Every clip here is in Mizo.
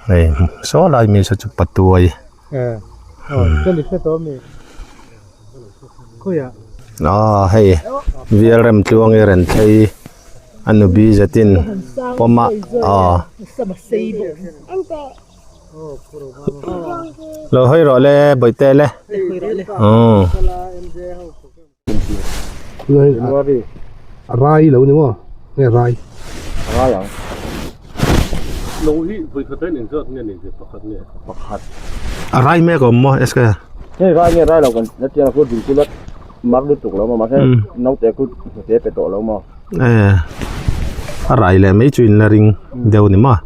Hei saw lai mi saw chu patuai. Aw hei vial rem tluang i ren thlei a nubi zetin pawm a aw. Lo hawi rawh le bawihte le umm. Rai lo ni maw nge rai rai ang lo hi vawi khat in engzat nge ni ve pakhat nge pakhat a rai mek awm maw SK nge rai nge rai lo kan na tiang khu dil kulat mar lutuk lo maw mahse naute khu hnute pe tawh lo maw e a rai leh mai chu in la ring deuh ni maw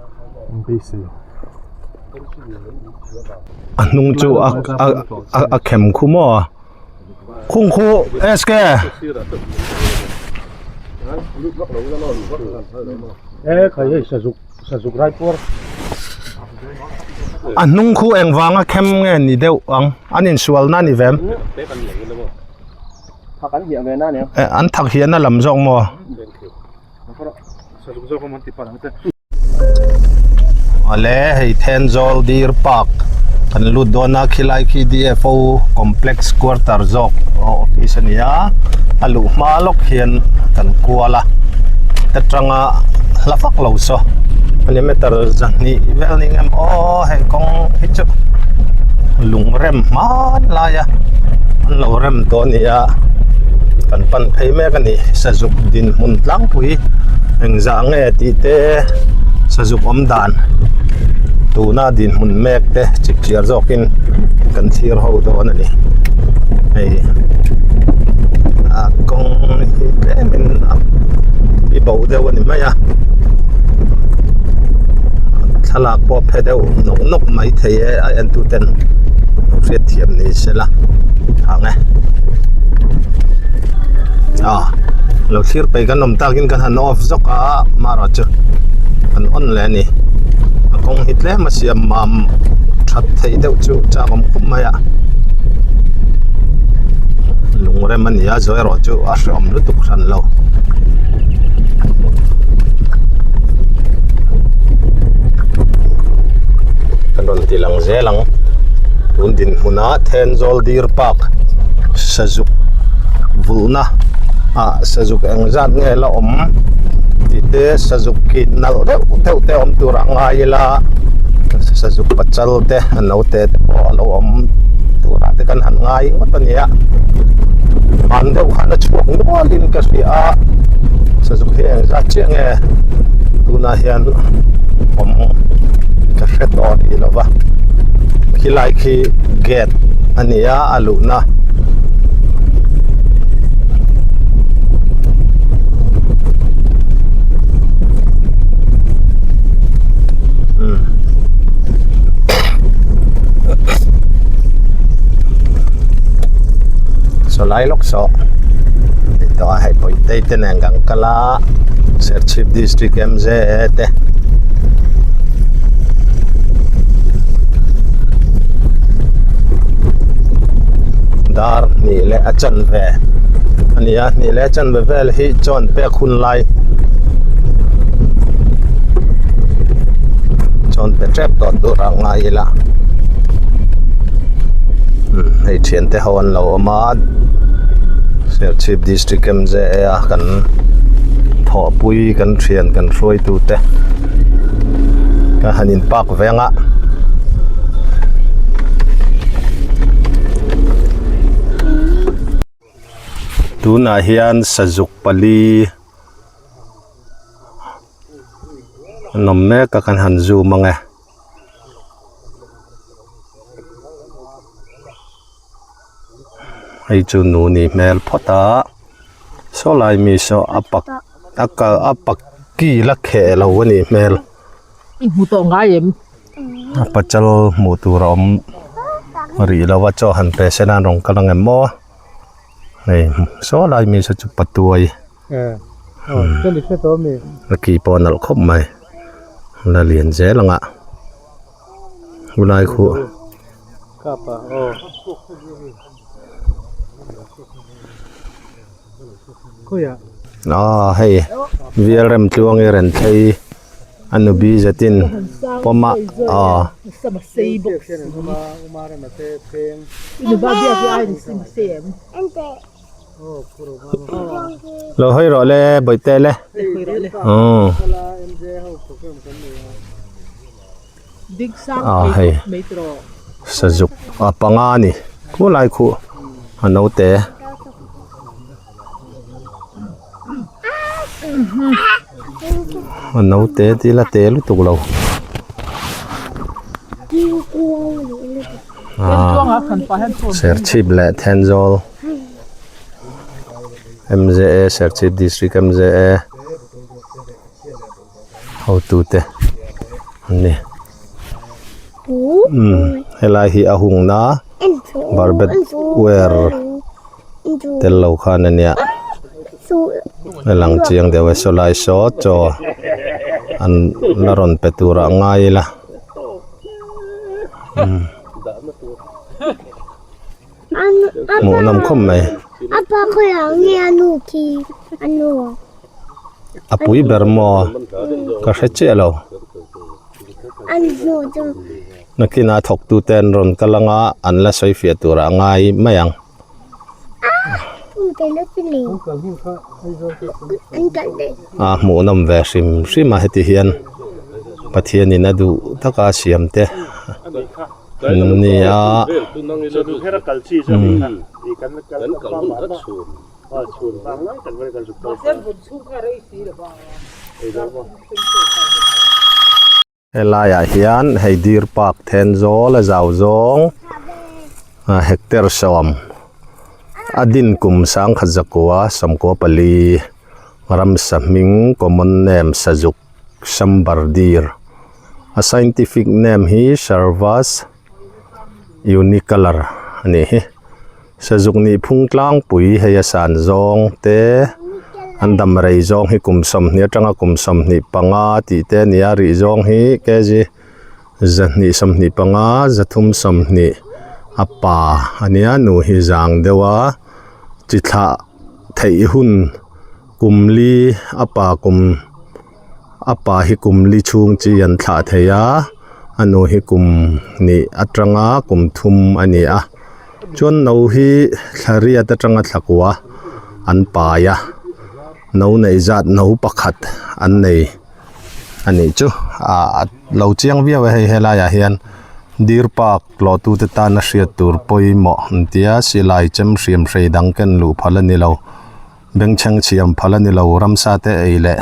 a hnung chu a a a khem khu maw. Khung khu SK. E khai hei sazuk sazuk rai puar. A hnung khu eng vanga khem nge ni deuh ang an insual na ni vem. Thak an hiah ve na nia. E an thak hiah na lam zawk maw. Sazuk zawk awm an ti palh ang te. Awle hei Thenzawl Deer Park kan lut dawn a khilai khi D_F_O complex quarter zawk office a ni a a luh hma lawk hian kan kual a ta tanga hla vak lo saw kilometer zahnih vel ni ngem aw hei kawng hi chu lung rem hman lai a an lo rem tawh a ni a kan pan phei mek a ni sazuk dinhmun tlangpui. Engzah nge tih te sazuk awm dan tuna dinhmun mek te chip chiar zawkin kan thlir ho dawn a ni hei a kawng hi tlemin a i bo deuh a ni mai a thlalak pawh phe deuh nawk nawk mai thei e a en tu ten lo hriat thiam ni sela ang e a. Lo thlir peih kan awm takin kan han off zawk a marawh chu kan on leh a ni a kawng hi tlem a siam mam that theih deuh chu chak awm khawp mai a lung rem a ni a zawi erawh chu a hreawm lutuk hran lo. Kan rawn ti lang zel ang tun dinhmun ah Thenzawl Deer Park Sazuk vulhna ah sazuk eng zat nge la awm tih te sazuk khi nalh deuh deuh te awm tur ah ngai ila sazuk pachal te a naute te pawh a lo awm tur ah te kan han ngai ngawt a ni a van deuh khan a chhuak nual in ka hria a sazuk hi eng zat chiah nge tunah hian awm ka hre tawh rih lo va khilai khi gate a ni a a luhna. Saw lai lawk saw ni tawh a hei pawih te nen kan kal a Serchhip district M_J_A te. Dar hnih leh a chanve a ni a hnih leh a chanve vel hi chuan pek hun lai chuan pe tep tawh tur a ngai ila umm hei thian te ho an lo awm a Serchhip district M_J_A a kan thawhpui kan thian kan hruaitu te ka han in park veng a. Tunah hian sazuk pali an awm mek a kan han zoom ang e. Hei chu nu nih hmel phawt a saw lai mi saw a pak a kal a pak ki la kheh lo a nih hmel. I hmu tawh ngai em? A pachal hmuh tur a awm rih lo a chaw han pe se nan rawn kal ang em maw hei saw lai mi saw chu patuai a ki pawh a nalh khawp mai la lian zel ang a helai khu aw hei vial rem tluang i ren thlei. A nubi zatin pawm a aw. Lo hawi rawh le bawihte le umm ah hei sazuk a panga a ni khulai khu a naute. A naute te ila te lutuk lo. Serchhip leh Thenzawl M_J_A Serchhip District M_J_A hotute an ni. Umm helai hi a hungna barbed wire tel lo khan a nia a lang chiang deuh e saw lai saw chaw an la rawn pe turah ngai ila umm hmuh nawm khawp mai. A pui ber maw ka hre chiah lo. Nakinah thawktute an rawn kal anga an la sawi fiah turah a ngai mai ang. A hmuhnawm ve hrim hrim a heti hian Pathianin a duh taka a siam te an ni a. Helaiah hian hei deer park Thenzawl a zau zawng hectare sawm a din kum sangkhat zakua sawmkua pali ramsa hming common name sazuk sambar deer a scientific name hi Cervus unicolor a ni hi. Sazuk nih phung tlangpui hei a san zawng te an dam rei zawng hi kum sawmhnih atanga kum 25 tih te a ni a rih zawng hi kg 225 320 a pa a nia nu hi zang deuh a chi thlah theih hun kum li a pa kum a pa hi kum li chhung chi an thlah thei a a nu hi kum hnih atanga kum thum a ni a chuan no hi thla riat atanga thla kua an pai a no neih zat no pakhat an nei a nih chu ah lo chiang viau a hei helaiah hian deer park tlawh tute tana hriat tur pawimawh an tia silai chem hriam hrei dang ken luh phal a ni lo. Bengchheng chhiam phal a ni lo, ramsa te ei leh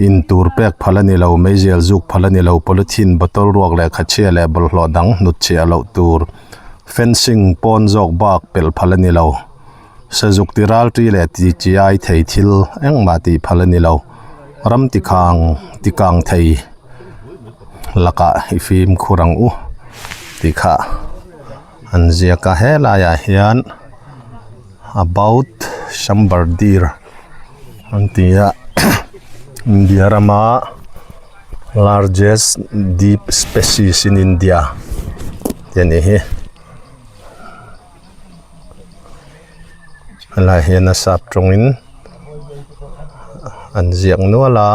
in tur pek phal a ni lo, meizial zuk phal a ni lo, polythene bottle ruak leh khachhia leh bawlhhlawh dang hnut chhiah loh tur, fencing pawn zawk bak pelh phal a ni lo, sazuk ti ral ṭi leh ti chi ai thei thil engmah tih phal a ni lo, ram ti khang ti kang thei lakah i fimkhur ang u tih kha an ziak a helaiah hian. About Sambar deer an ti a India rama largest deep species in India tih a nih hi helaiah hian a sap tawngin an ziak nual a.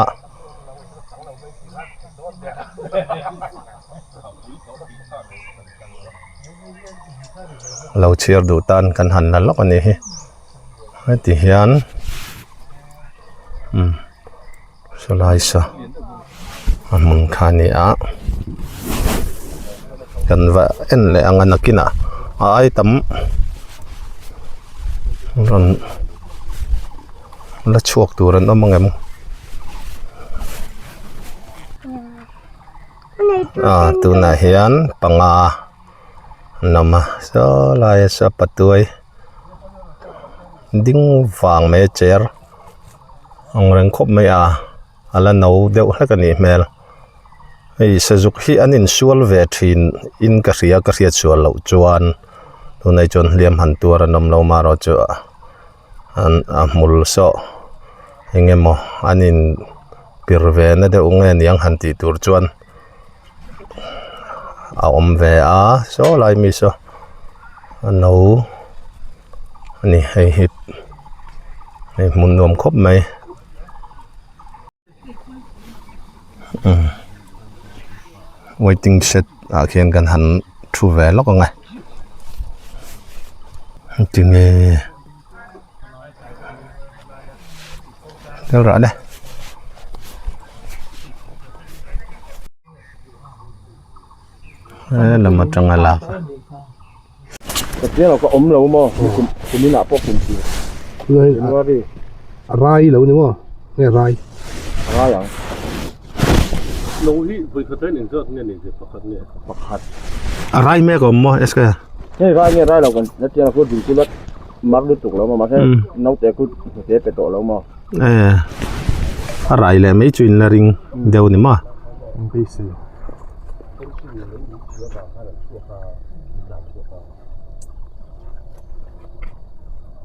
Lo chhiar duh tan kan han la lawk a nih hi heti hian umm sawlai saw a hmun kha a ni a kan va en leh ang a nakinah a ai tam rawn la chhuak tur an awm ang em. Ah tunah hian panga an awm a saw laia saw patuai ding vang mai a chair ang reng khawp mai a a la no deuh hlek a nih hmel hei sazuk hi an insual ve thin in ka hria ka hriat sual loh chuan tunah hi chuan hliam han tuar an awm lo marawh chu an a hmul saw eng emaw an in pir ve na deuh nge niang han tih tur chuan a awm ve a saw lai mi saw a no a ni hei hi hei hmun nuam khawp mai. Umm waiting shed ah khian kan han thu ve lawk ang e tinge tel rah le. He lam atanga lak a. Pathian ka awm lo maw kum kumin ah pawh kum si January a rai lo ni maw nge rai a rai ang lo hi vawi khat ain engzat nge ni ve pakhat nge pakhat a rai mek awm maw SK hei rai nge rai lo kan hetiang a khu dil chu la mar lutuk lo maw mahse naute khu hnute pe tawh lo maw e a rai leh mai chu in la ring deuh ni maw beisei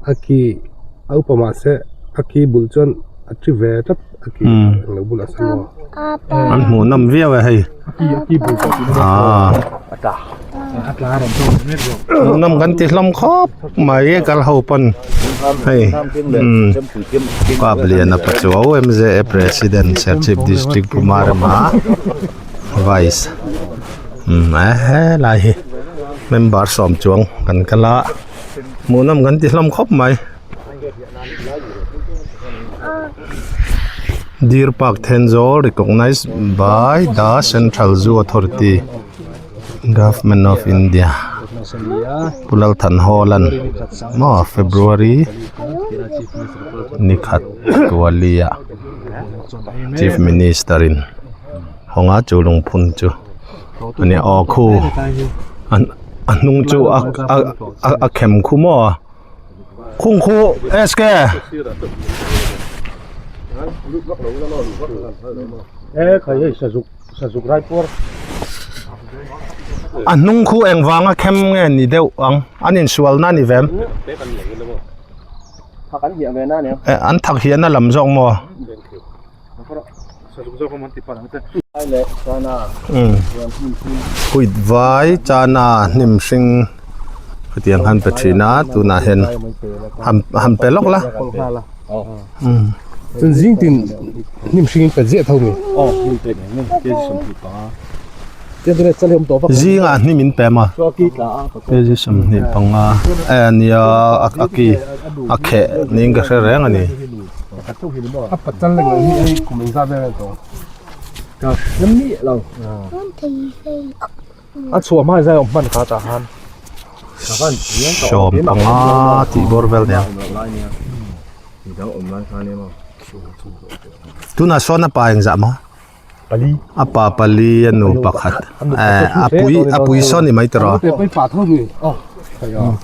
A ki a upa mahse a ki bul chuan a thi ve tlat a ki englo bulah sawn maw. An hmuh nawm viau e hei. Aaa hmuh nawm kan ti hlawm khawp mai kal ho pawn hei umm Kapliana Pachuau M_J_A President Serchhip District Pumarama. Vice umm e helai hi member sawm chuang kan kal a hmuhnawm kan ti hlawm khawp mai Deer Park Thenzawl recognized by the Central Zoo Authority Government of India Pu Lalthanhawlan maw February nikhat Kualia Chief Minister in. Hawnga chu lungphun chu a ni aw khu a hnung chu a a a khem khu maw khung khu SK a hnung khu engvanga khem nge ni deuh ang an insual na ni vem an thak hian a lam zawk maw. Huit vai chana hnim hring hetiang khan pe thin a tunah hian han han pe lawk la Chuan zing tin hnim hring in pe ziah tho mi. Zingah hnim in pe maw kg 25 e nia a ki a kheh niin ka hre reng a ni. A pachal leh ngei hi hei kum engzat vel a ni tawh ka hre miah lo a chhuah hma zai awm hman kha tah khan sawm panga tih bawr vel nia tunah sawn a pa engzah maw pali a pa pali a nu pakhat eh a pui a pui sawn ni mai tawh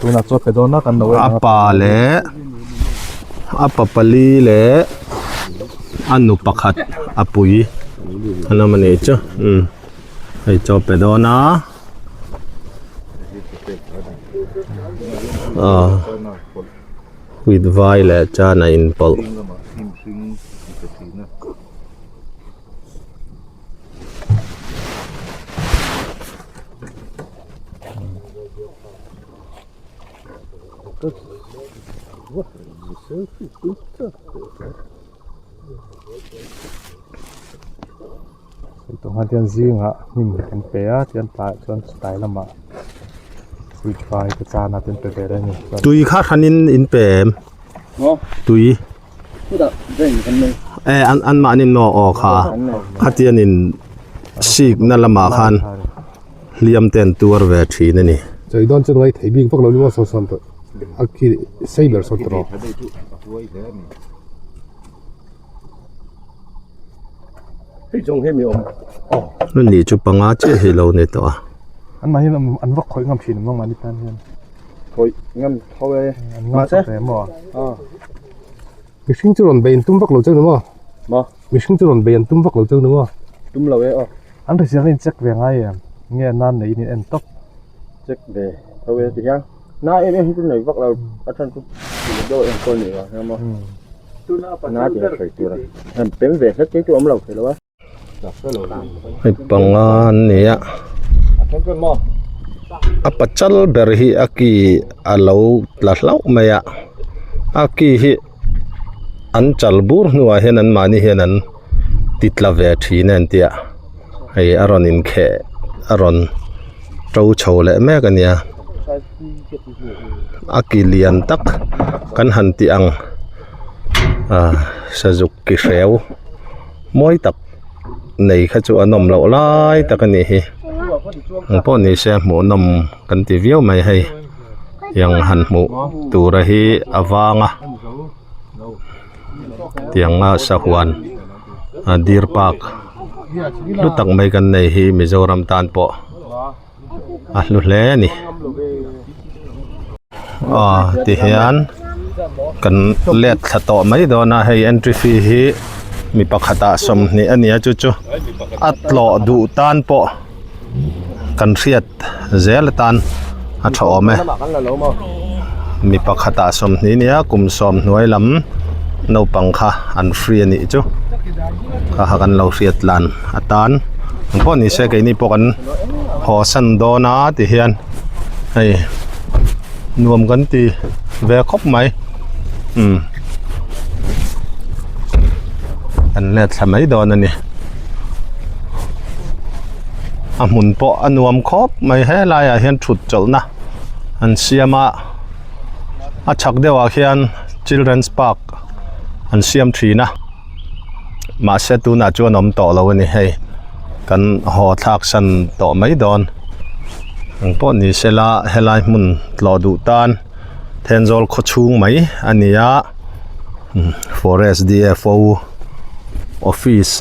tunah chuan pe dawn a kan lo a pa leh a pa pali leh a nu pakhat a pui an awm a nih chu umm hei chaw pe dawn a aw wheat vai leh chana inpawlh. Tah hian zingah hnim kan pe a tichuan tlaiah chuan tlai lamah sweet vai te chana te an pe ve reng a ni. Tui kha hranin in pe em? Tui. E an an mahni maw aw kha khatian in sik na lamah khan hliam te an tuar ve thin a ni. Chei dawn chuan ngai thei bik vak lo ni maw saw sawn tawh a khi sei ber sawn tawh rawh. Hei zawng hi mi awm aw. Ni chu panga chiah hi lo ni tawh a. An mahni an vak khawih ngam thin ang mahni tan hian. Khawih ngam tho e. An ngam tho e maw. Mihring chu rawn bei an tum vak lo cheu ni maw? Maw? Mihring chu rawn bei an tum vak lo cheu ni maw? Tum lo e aw. An hrisel in check ve ngai em? Nge nan nei in in en tawp? Check ve tho e ti hian. Na em em hi chu nei vak lo a chhan chu deuh enkawl nih vang hian maw? Na ti a sawi tur a. An pem ve hlek te chu awm lo thei lo a. Hei panga an ni a a pachal ber hi a ki a lo tla hlauh mai a a ki hi an chal bur hnuah hian an mahni hian an. ti tla ve thin a entia hei a rawn inkheh a rawn to chho leh mek a nia a ki lian tak kan han tih ang ah sazuk ki hreu mawi tak nei kha chu an awm loh lai tak a nih hi ang pawh ni se hmuhnawm kan ti viau mai hei tiang han hmuh tura hi a vang a tianga sahuan a deer park hlu tak mai kan nei hi Mizoram tan pawh a hlu hle a ni aw tihian kan let thla tawh mai dawn a hei entry fee hi mi pakhatah 20 a ni a chu chu a tlawh duh tan pawh kan hriat zel atan a tha awm e mi pakhatah 20 nia kum sawm hnuai lam naupang kha an free a nih chu kha kha kan lo hriat lan atan ang pawh ni se keini pawh kan haw san dawn a ti hian hei nuam kan ti ve khawp mai umm an let thla mai dawn a ni a hmun pawh a nuam khawp mai helai ah hian thut chawlhna an siam a a chhak deuh ah khian children's park an siam thin a mahse tunah chuan awm tawh lo a ni hei kan haw thlak san tawh mai dawn ang pawh ni sela helai hmun tlawh duh tan Thenzawl khaw chhung mai a ni a forest D_F_O office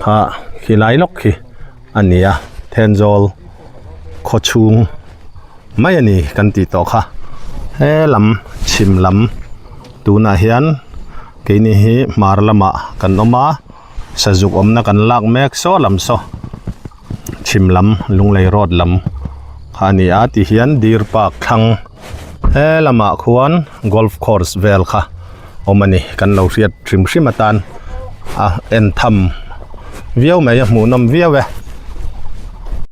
kha khilai lawk khi a ni a Thenzawl khaw chhung mai a ni kan tih tawh kha he lam chhim lam tunah hian keini hi hmar lamah kan awm a sazuk awmna kan lak mek saw lam saw chhim lam lunglei road lam kha a ni a ti hian deer park thlang he lamah khuan golf course vel kha awm a ni kan lo hriat hrim hrim atan a en tham viau mai a hmuhnawm viau e.